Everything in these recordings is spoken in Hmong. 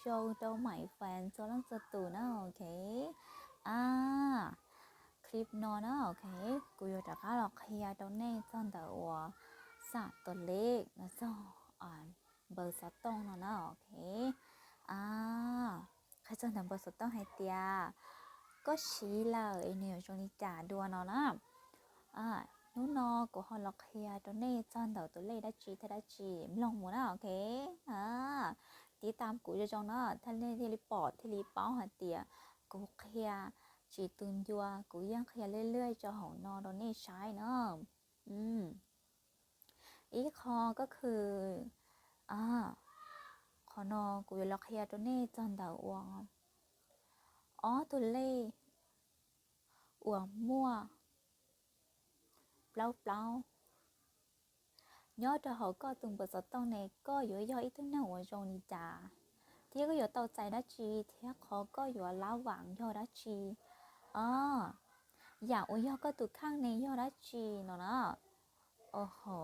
Zoo rau maim fans txhua leej txhua tus na, ok. A, clip no na, ok, kuv yuav rov qab los qhia rau nej txog ntawm uas xam tus lej no txog npawb xov tooj no na, ok. A, qhia txog ntawm npawb xov tooj hais tias koj siv lawm es nws yuav zoo li cas dua no na. Hnub no kuv ho los qhia rau nej txog ntawm tus lej dab tsi thiab dab tsi, mloog mus na, ok. Tiv tam kuv zoo zoo na, thiaj nej thiaj li pom thiaj li paub hais tias kuv qhia tsis tu ncua, kuv yeej qhia lwj lwj rau hauv no rau nej saib na. Ib qho ko khw, qhov no kuv yuav los qhia rau nej txog ntawm uas ob tug lej uas muaj plaub plaub nyob rau hauv koj tus npawb xov tooj ne, koj yuav yog ib tug neeg uas zoo li cas, thiab koj yuav tau txais dab tsi, thiab qhov koj yuav lab vam yog dab tsi, o, yam uas yog koj tus kheej ne yog dab tsi no na. Oho,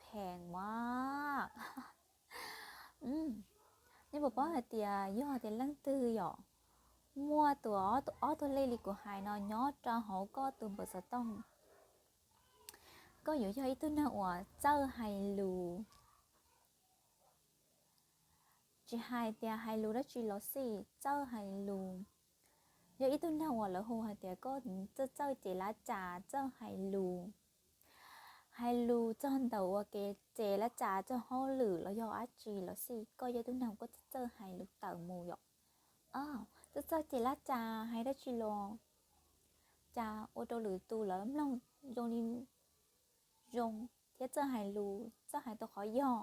pheej mas. Nej puas paub hais tias yog tias leej twg yom muaj tus ob tug lej li kuv hais no nyob rau hauv koj tus npawb xov tooj, koj yuav yog ib tug neeg uas txawj hais lus. Tsis hais tias hais lus dab tsi los xij, txawj hais lus. Yog ib tug neeg uas lawv hu hais tias koj txawj txawj ces lab cas, txawj hais lus. Hais lus txog ntawm uas kev ces lab cas, txog hauj lwm los yog dab tsi los xij, koj yog ib tug neeg koj txawj txawj hais lus tawm mus yom. Txawj txawj ces lab cas, hais dab tsi los cas ua rau lwm tus lawv mloog zoo li zoo, thiab txawj hais lus, txawj hais tau qhov yog.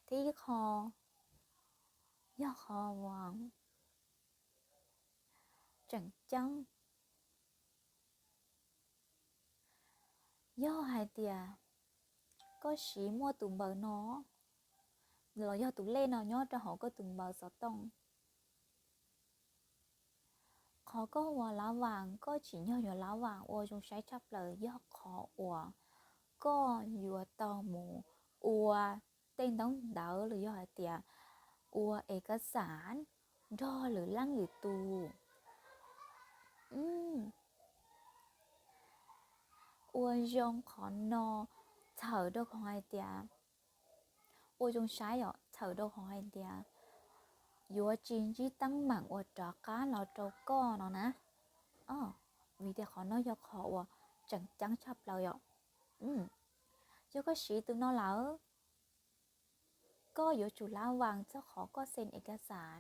Thiab ib qho yog qhov uas tseem ceeb, yog hais tias koj siv muaj tus npawb no los yog tus lej no nyob rau hauv koj tus npawb xov tooj, qhov koj uas lab vam koj tsim nyog yuav lab vam ua zoo saib tshaj plaws yog qhov uas koj yuav tau mus ua tej ntaub ntawv los yog hais tias ua es kaj xav nrog lwm leej lwm tus. Ua zoo qhov no txhawm rau qhov hais tias, ua zoo saib os, txhawm rau qhov hais tias yuav tsis ntsib teeb meem uas rov qab los rau koj no na. Vim tias qhov no yog qhov uas tseem ceeb tshaj plaws yom. Yog koj siv tus no lawm, koj yuav tsum lab vam txog qhov koj xees es kaj xav,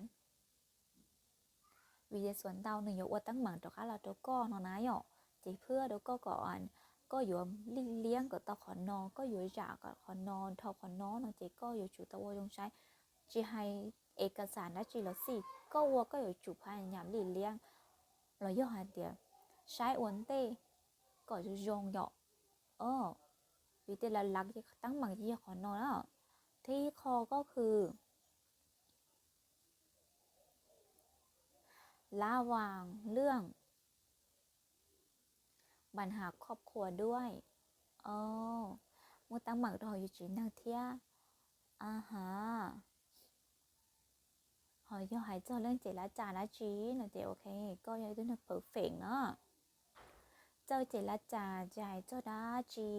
vim tias xuas ntau nws yuav ua teeb meem rov qab los rau koj no na yom. Ces phwb rau koj kom koj yuav lij liab kom tau qhov no, koj yuav zam kom qhov no dhau qhov no no ces koj yuav tsum tau ua zoo saib. Tsis hais es kaj xav dab tsi los xij, koj ua koj yuav tsum pha nyam lij liab los yog hais tias saib ua ntej kom zoo zoo yom. Vim tias lawv lav teeb meem ces yog qhov no na. Thiab ib qho koj khw lab vam lwj ปัญหาครอบครัวด้วย muaj teeb meem rau hauv yus tsev neeg thiab. Ho yog hais txog leej ces lab cas dab tsi no ces ok, koj yog ib tug neeg perfect no, txawj ces lab cas tsis hais txog dab tsi.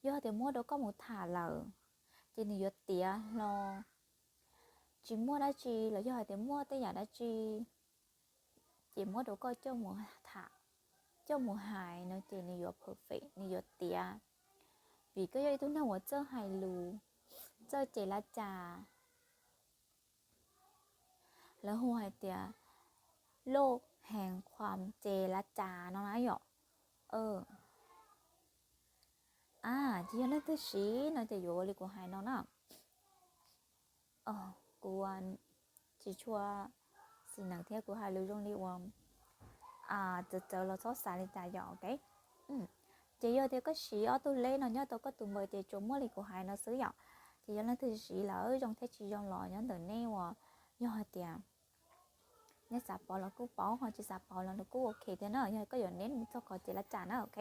Yog tias muab rau koj mus tham lawm ces nws yuav tiav hlo. Tsis muaj dab tsi los yog hais tias muaj tej yam dab tsi ces muab rau koj coj mus tham, coj mus hais no ces nws yuav perfect, nws yuav tiav. Vim koj yog ib tug neeg uas txawj hais lus, txawj ces lab cas. Lawv hu hais tias โรคแห่งความเจรจา no na yom. Ces yog leej twg siv no ces yuav ua li kuv hais no na. Kuv tsis tshua xis nees thiab kuv hais lus zoo li uas txawv txawv los txhob xav li cas yom, ok. Ces yog tias koj siv ob tug lej no nyob rau koj tus npawb ces tsuas muaj li kuv hais no xwb yom. Ces yog leej twg siv lawm zoo thiab tsis zoo los nyob ntawm nej uas, yog hais tias nej xav paub los kuj paub, ho tsis xav paub los kuj ok thiab na, yog koj yuav neb mus txog qhov ces lab cas na, ok.